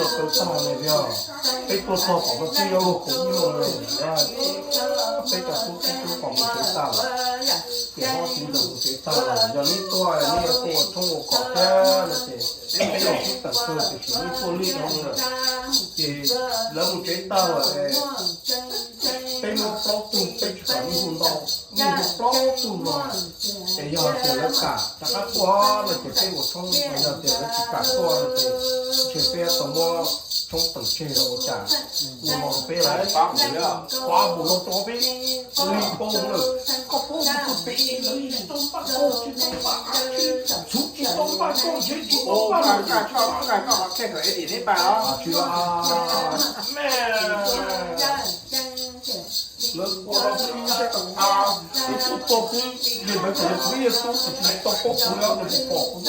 Tau tag ne yog peb tuaj txog tom no twb yuav luag kaum ib moos lawm, peb cov tub tub pom mus tsev tag lawm, ces hlob txiv ntxawm mus tsev tag lawm, yog neb tuaj neb yuav tuaj ua tshoob ua kos thiab no ces peb los sib tawm kawg tiam sis neb tuaj lwj dhau lawm. Ces lawv mus tsev tag lawm, peb muab plaub tug, peb tsis kam neb hu ntau, neb hu plaub tug no, ces yog tias lawv kam rov qab tuaj no ces peb ua tshoob, yog tias lawv tsis kam tuaj no ces ntshe peb tau muab tshoob teem tseg los ua cas. Ua no peb lawv pab mus no rau peb li paub lawm, koj paub mus pem lawv tsis tau npaj koj tsis tau npaj, txhuv tsis tau npaj koj ntshe tsis tau npaj. Tsis, lawv ua no xwb, ib tug tog xwb, yog ntawd ces kuv yeej tub, tiam sis tau paub kuv no nws pom kuv,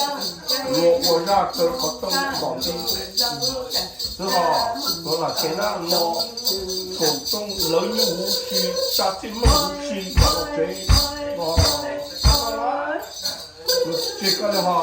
luag ua zaj kaw qhov rooj kom ntxiv. Xwb ho, luag lam kev na no, kaum rooj lawv nyuj huv si, tsa txij meej huv si, tsev no, tsis koj li ho.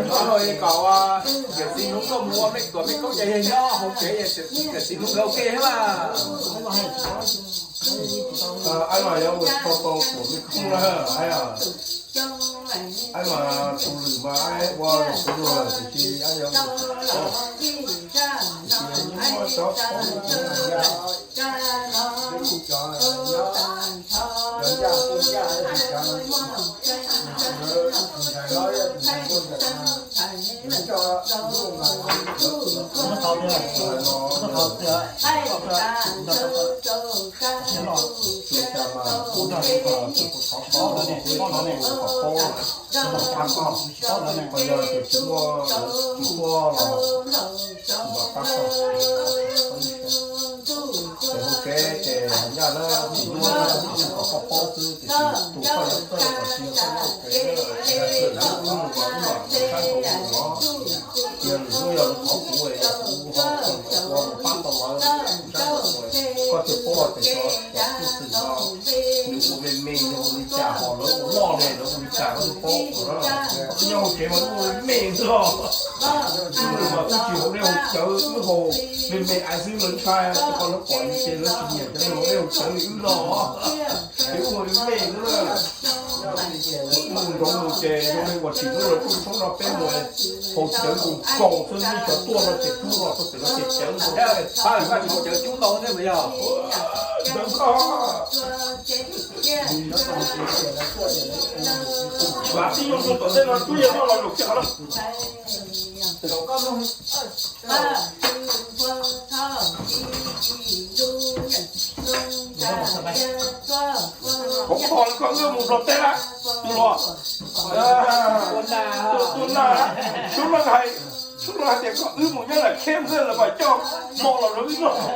Kom yawm txiv hnub koj mus ua mej tuam mej koob ces yog nyob hauv tsev, yawm txiv hnub nkawd ua ke thiab mas. Aib mas yuav ua tau tuam mej koob na, aib, aib mas tus lwm mas aib ua los kuv luag lawm tiam sis aib yuav ua, tiam sis muab cov pom Ces hauv tsev ces hais ncaj na, tus hnub no tus kom koj paub xwb, tiam sis tus koj yuav txawj los tsis yog koj nyob hauv tsev, yog lwm hnub wb mus mas wb mam mus saib nkaus no, yog lwm hnub yog lawv thov kuv, yog kuv ho ua mus pab tau lawv, kuv saib nkaus, koj thiaj paub tias cov, cov tub xwm no nws ua me me nws ua li cas, ho lawv ua loj ne lawv ua li cas koj thiaj paub na. Koj twb nyob hauv tsev mas wb ua me me xwb los, wb mas wb tsis haus dej haus cawv, wb haus me me aiv xwb lawv ntshai, rau qhov lawv pom ces lawv tsis nyiam cov neeg haus dej haus cawv li wb no. Ces wb ua me me xwb na. Mus nroov mus ces zoo li uas tsim hnub lawv tuaj tshoob no peb mus haus cawv mus kaus xwb, nej cov tuaj no ces pub los rau pem no ces cawv ntau, cawv cub ntau ne mas yog. Ntawd koj, vam tib zoo rau tom ntej no, rub yawg noj los zaum kiag qhov no. Hov kho koj wb mus Nplog teb lawm, tus hluas, tus na, Suav Leej hais, Suav Leej hais tias koj wb mus nyob lawm kheb xwb lawv mam coj hmo los rau wb noj.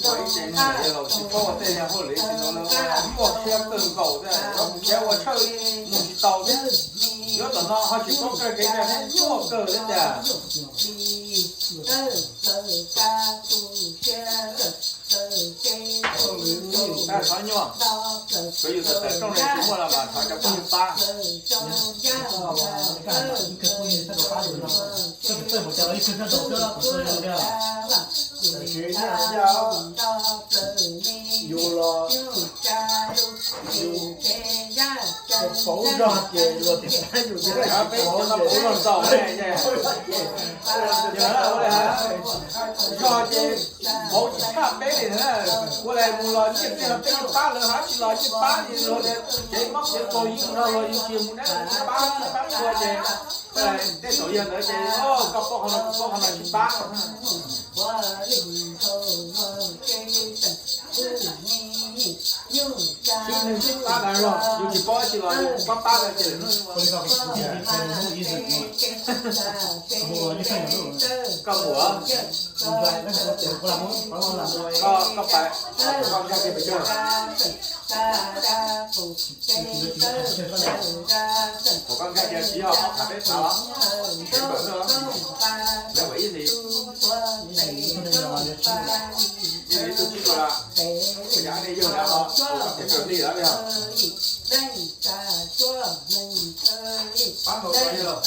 Ua ib tse no yog laus tsis paub ua tej yam hauj lwm tsis no muaj khiav kawg nkaus thiab, yuav mus khiav ua tshawj mus tsis tau thiab. Yuav tom no ho tsis paub kawg kev cai thiab nyuaj kawg thiab tiag. Tab thov nyuaj, koj yus tawm tawm rooj ne tsis muaj los mas thov cov phooj ywg pab. Yus los, yus pauv zog ces luag tias yus, peb cov no pauv zog ntau ne. Zog ces pauv tsis tshaj peb li na. Ua li mus los nyiaj tej no peb yeej pab lawv, hab tsis los yeej pab li luag tias kev mob kev nkaus yeej no los yus tsis mus nab pab, pab ua ces tej zaum yog ntawd ces koj paub qhov no kuv paub qhov no tsis pab. Xwb neeg tsis pab tas zog, yus tsis paub tsis los yus Koj pab lawv ces lawv hnub, koj mus, koj pab, koj nkag kiag pes tsawg? Ua koj nkag kiag siv ho qhov peb phav los, peb pawg xwb, lawv ua ib hlis, ib hlis ib tug tsib rau lawm, ua cas nej yawg lawv ho ua koj pes tsawg hli lawm yog? Pab hlau yog.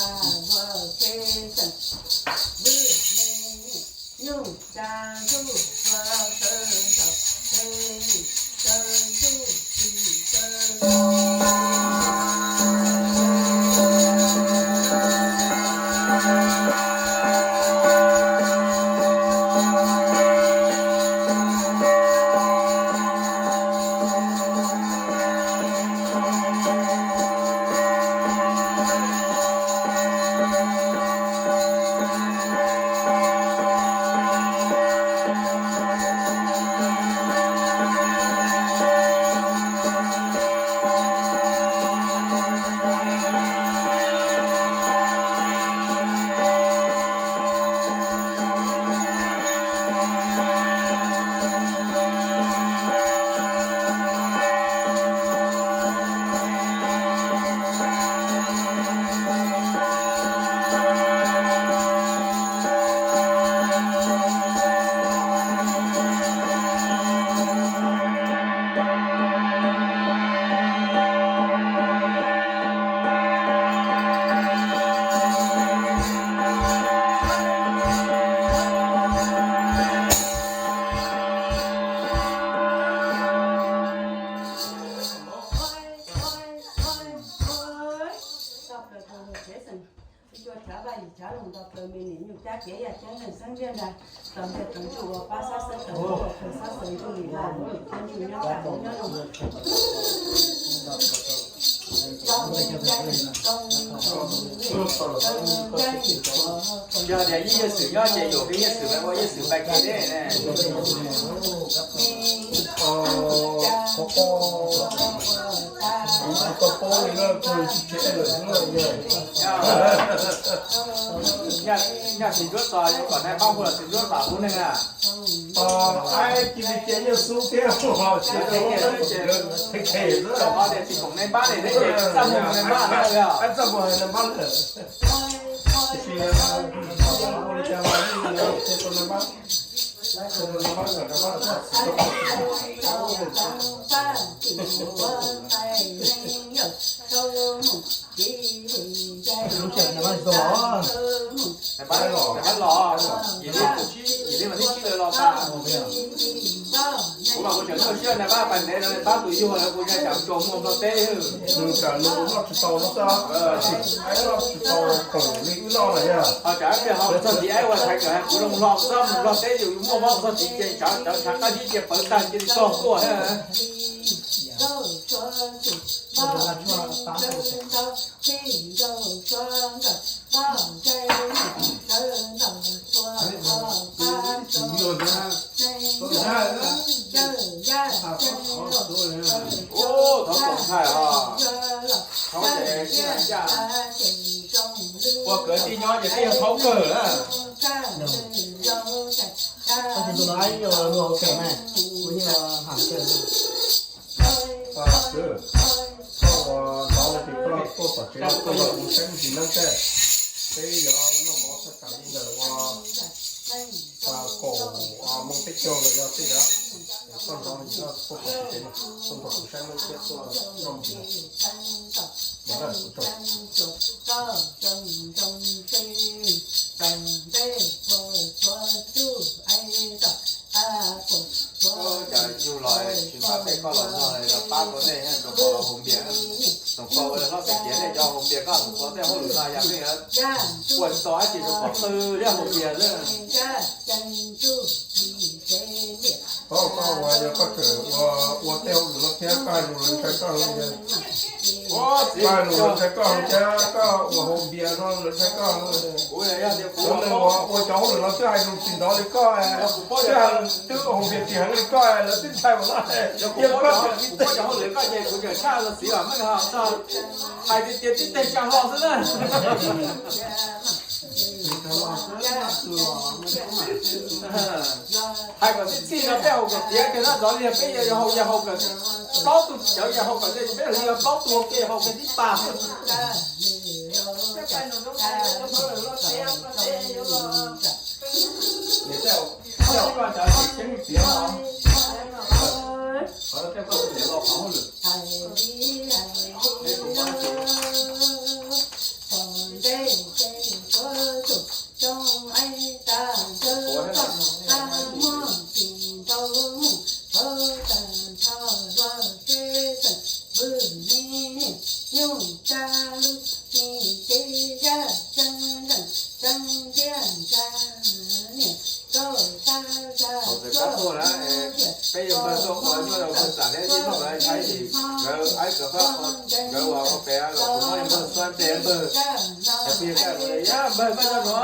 Ua chav vaj yim chav loog nto plaws me niam nyuj cab kev yaj ceeb neeg xeeb ntiaj nrag, tau ntiaj tau ntsuj ua pab sab xeeb tau ua pawg sab xeeb ntuj lim laj lub lwm thiab ntuj nyob kaj nyob loog. Yog tias ib yawg xwm nyob ces yuam peb yawg xwm ua yawg xwm pais kev deb ne. Qhov ko, kuv tsis tau paub li na, kuv tsis tsev lawm xwb na yawg. Nyaj txiv ntsuab txos yuav kom nais npab hu los txiv ntsuab txos hu neeg na. Aib, cia li cia nyiaj xub thiab, cia li cia nyiaj xub, cia li cia nyiaj xub. Qhov tias tsis khoom nais npab ne, neb ces txaj muag nais npab na yog. Txaj muag nais npab lawm. Tiam sis ua li cas los yeej cia tau nais npab, cia tau nais npab, nais npab txhob txwm tau. Nais npab los, nais npab los, yim li, yim li mas thib tsib lawv los tas. Kuv mas kuv tseem tuaj siab nais npab pais ntev no, nais npab tus yug lawv kuv nyaj tsam tsuas muaj Nplog teb. Nws tsam nws noj tsis tau no xwb. Aib noj tsis tau khoom li wb noj na yog. Ho tsam ib pliag ho txog tid aib ua thaiv kawm hais kuv zoo hlo txog Nplog teb yus muaj mob txog tid ces tsam tsam tshav qab zib cia pawv tag cia li txog tuaj thiab. Ua kawg tij nyob ces tij yog thaub kawg lawm. Koj ua hnov no ces koj tuaj tom tsev no tuaj nrog kuv saib me ntsis neeb thiab. Peb yuav noj mov tshaj tas li ntawm ua kaum moos peb caug los yog tej ntawd. Koj hnov no ces koj tuaj tom tsev no tuaj nrog kuv saib neeb thiab tuaj noj me ntsis no. Cas yug los tsis pab peb koj los nrog los pab kuv nej rau qhov los haus npias. Txoom koj ua hlob txais tias nej cov haus npias koj txoom koj tej hauj lwm no yog nej ua tsis tau dab tsi rau qhov twg thiab haus npias xwb. Koj, koj ua yog koj tseem ua, ua tej hauj lwm no thiab koj hais lus lawv ntshai koj li. Txiv, ntshai koj, ntshai koj ua hauv npias no, ntshai koj. Cov neeg uas ua cov hauj lwm no twb hais lus tsis ntov li koj, twb hais twb ua hauv npias tsis heev li koj, lawv twb ntshai ua no. Yog koj cov hauj lwm koj ces kuv tseem tshaj los txiv, meej hais tias tias tib teg tsa hlo xwb na. Hais kom txij txij no peb haus kom tiav kiag na, ntxov li peb yog haus, yog haus kom plaub tug, cov yog haus kom peb li yog plaub tug ua ke haus kiag tib pas. Hauv txawv kab tuaj na, peb yog npawg tuaj ua nyuaj rau npawg xam thiab ib tug lawv Thaib Lis, nkawd aib kawv fab, nkawd uas ua pem los kuv muab npawg xuab npe npawg, es peb yog kaj yam npawg koj cov no,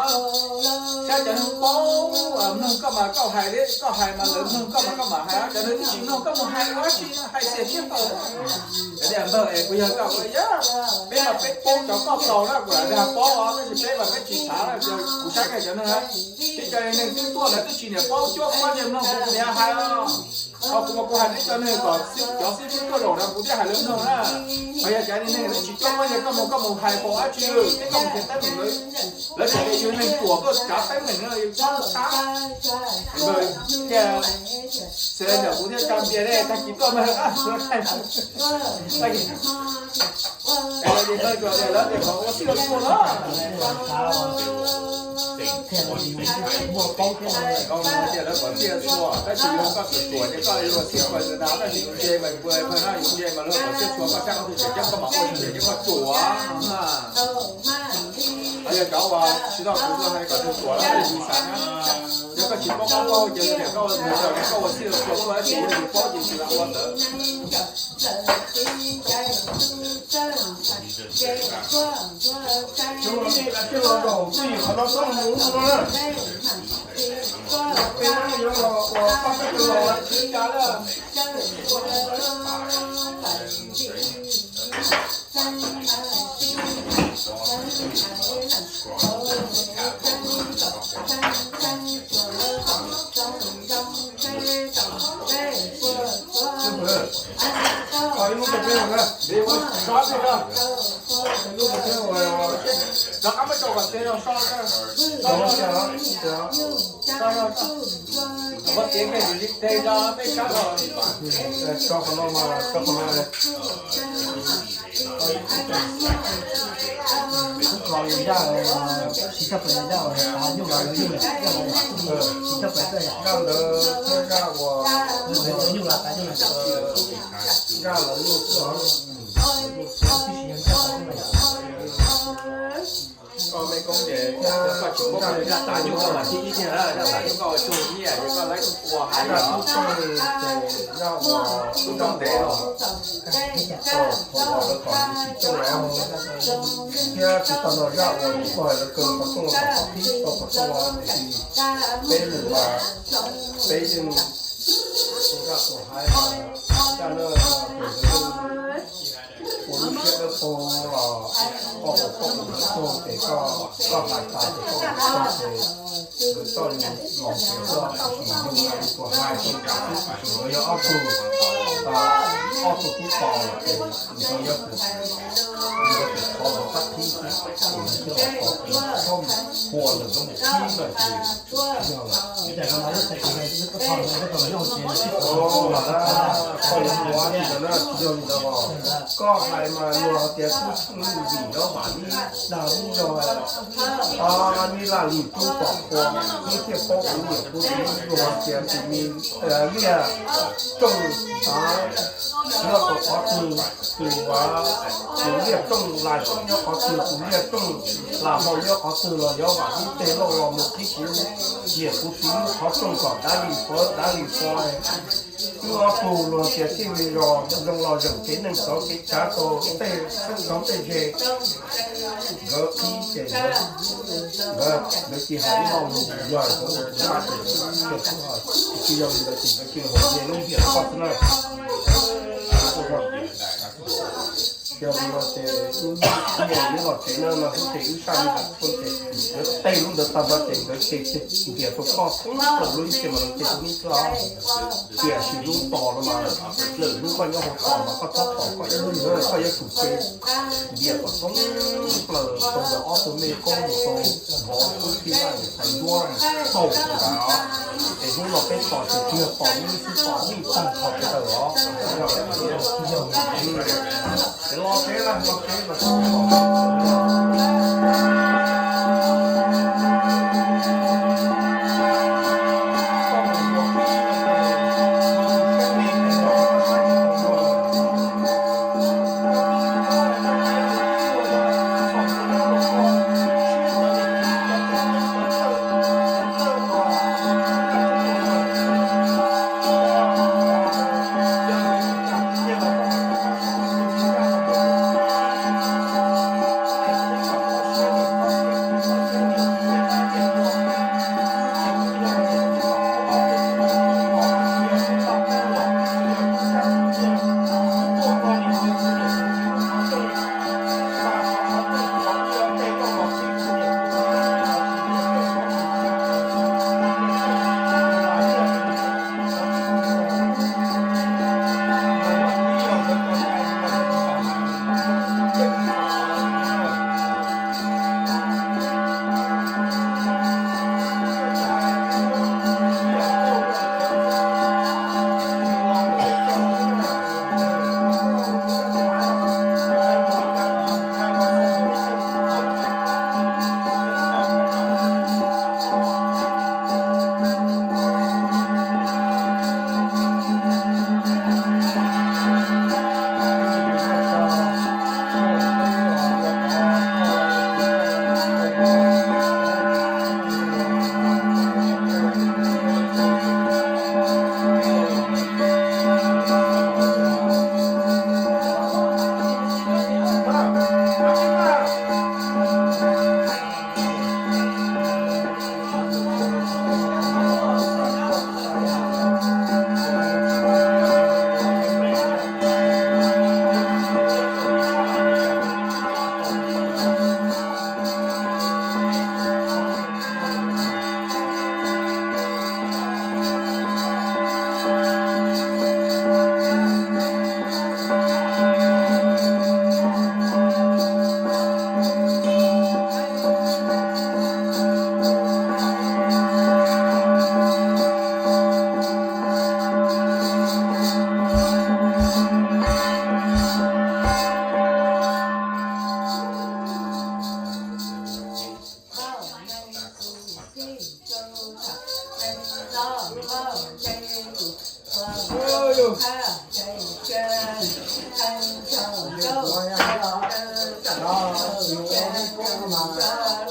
saib cov neeg paub mloog koj mas koj hais li koj hais mas lawv mloog koj mas koj mam hais, cov neeg twb tsis mloog koj mus hais ua dab tsi hais xiam siab npaum. Cov niag npawg es kuv yog koj ua yam, peb mas peb paub cov koj txaus na, kuv lam tias paub os, tab sis peb mas peb tsis xav na, kuv saib kiag cov neeg, peb cov neeg twb tuaj lawv twb tsis niam paub cuab pob ntseg mloog kuv niam hais os. Ho kuv mas kuv hais peb cov neeg kom cov xib fwb tuaj zaum no kuv thiaj hais lawv mloog na. Ho yog cov neeg twb tsis cuab pob ntseg koj mus koj mus hais npaum dab tsi, peb koj mus tias teeb meem lawv tsis tias yus neeg ruam tuaj tsav teeb meem no yus txhob txhab. Thiaj xav ntawm kuv thiaj tsa npias ne, tag kis tuaj mas lawv tias kom ua txij ua txhua los, tias lawv kom txij txhua tab sis yog koj txawm ruam ces koj yuav ua txij ua txhua ntag, tab sis yus ntse mas npawg npawg na, yus ntse mas luag kom txij txhua koj sab koj twb tseem ceeb koj mam ua tsis tseem ceeb koj ruam. Yog cov uas tsis tau kuv hais kom nws ruam na, yus xav na, yog koj tsis paub paub ces tias koj ua txij ua txhua tuaj tab sis yog yus paub ces yus lam ua ntawd. Cov los nej lam coj los zaum twj ywm qhov no txhob mus no na. Peb no yuav los ua pab peb cov los tsis cas lawm. Ib lub rau peb los na, so peb na, ib lub rau peb los. Rov qab muab tso kom tsev los so na. Ua tiav kiag ib teg rau peb sab los. Tso qhov no mas, tso qhov no. Kuv kho yus zaj, tsis txhob pais zaj uas tas nyuj los lawv nyuj, tsis txhob pais zaj ntawd thiab zaj uas nyuj los tas nyuj, zaj lawv nyuj, koj me koob ces koj tsis paub zaj tas nyuj koj mas thib ib tiag, zaj tas nyuj koj ua tsuag nyiaj ces koj laib ua hais os. Tub roob ntev los. Thaum uas lawv kom yus tsis coj los, thiab tsis tau nrog zaj uas yus tuaj hais lawv kawg qhov rooj los kom qhov qib tau qhov rooj los mus tis peb mus, peb yeej tus zaj tus hais zaj na, tus ntawd yeej ua lub siab dawb paug los koj ua koj ua lub tuag ces koj, koj hais tas ces koj ua lub tuag ces nkawd txoj li los ces koj tab sis yus tus hais xwb, tab sis nkawd yog ob tug, ob tug tub tos ces nkawd yog tus, nkawd tus qhov los pab thib xwb, ces nws thiaj los tos ces txhob mus qhuas lawm, nkawd mus thib lawm ces tsis yog lawm. Koj yuav mus ua li ntawd na, tsis yog li ntawd os. Koj hais mas luag hais tias tub tsheej lwj vim nyob vam ib dag ib zog, ib laj lim tub tom qhua, wb thiaj paub kuv niam kuv txiv luag hais tias tus me liaj rooj nyob qhov twg, tus, tus liaj rooj las xyoob nyob qhov twg, tus liaj rooj las hau nyob qhov twg los yog vam ib teg lauj los mus qhib kuv niam kuv txiv lub qhov rooj kom dav li fawv dav li fo. Wb ob tug luag tias tij Lis Zos zoo los zeem kev neej txov kev tsav rau tej xeeb ntxwv tej ze. Nkawd ib ces nkawd, nkawd cia hais ib lo lus yog nkawd ua tus maj ces nkawd cia txhob hais, tsis yog li ntawd ces nkawd cia haum ze lub ntiag koj xwb na. Yog li no ces wb niaj wb los tsev no no wb ces wb saj li ntawd ces nkawd tej lub ntawd tag nrho ces nkawd ces ntiag rau koj thoob plaws lub ib ce mas los ces tus nib xwb os. Tiam sis lub tos no mas lwm lub koj nyob hauv tos mas koj txhob tos koj ib lub, koj yuav tsum ces ntiag kom thoob plaws rau ntawm ob tug me koob mus rau vov kub tij laj tais ntuab thaum ntawd. Es hnub no peb tos ces tsis yog tos nib xwb, tos nij tag nrho sawv daws os. Ces los tsev lawm, los tsev los tsev.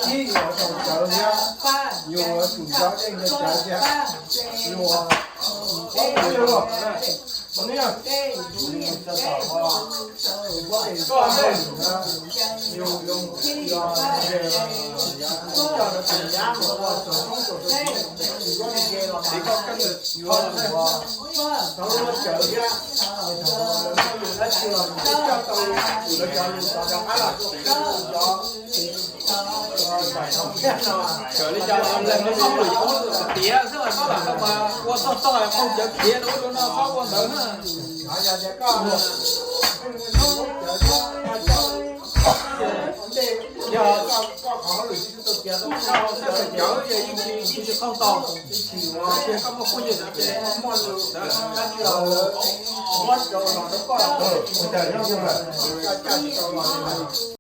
Ib yuav tau cawv thiab, yuav tsum cawv dej cawv cawv thiab, yuav, yuav, yuav, Kawm li cas los lees no txhob lwm yam ub lwm tiav xwb, txhob lam tau mas ua txog txog qhob cawv khiav rau ub rau no txhob ua ntawd na. Yog koj qhov hauj lwm tsis tau tiav tau, koj txawj cawv ces yeej tsis, tsis qauj tau. Ces koj muaj phooj ywg ntawd ces muaj lus ntawd dab tsi los lawv muab rau los rau koj, ua cas tsis tau los.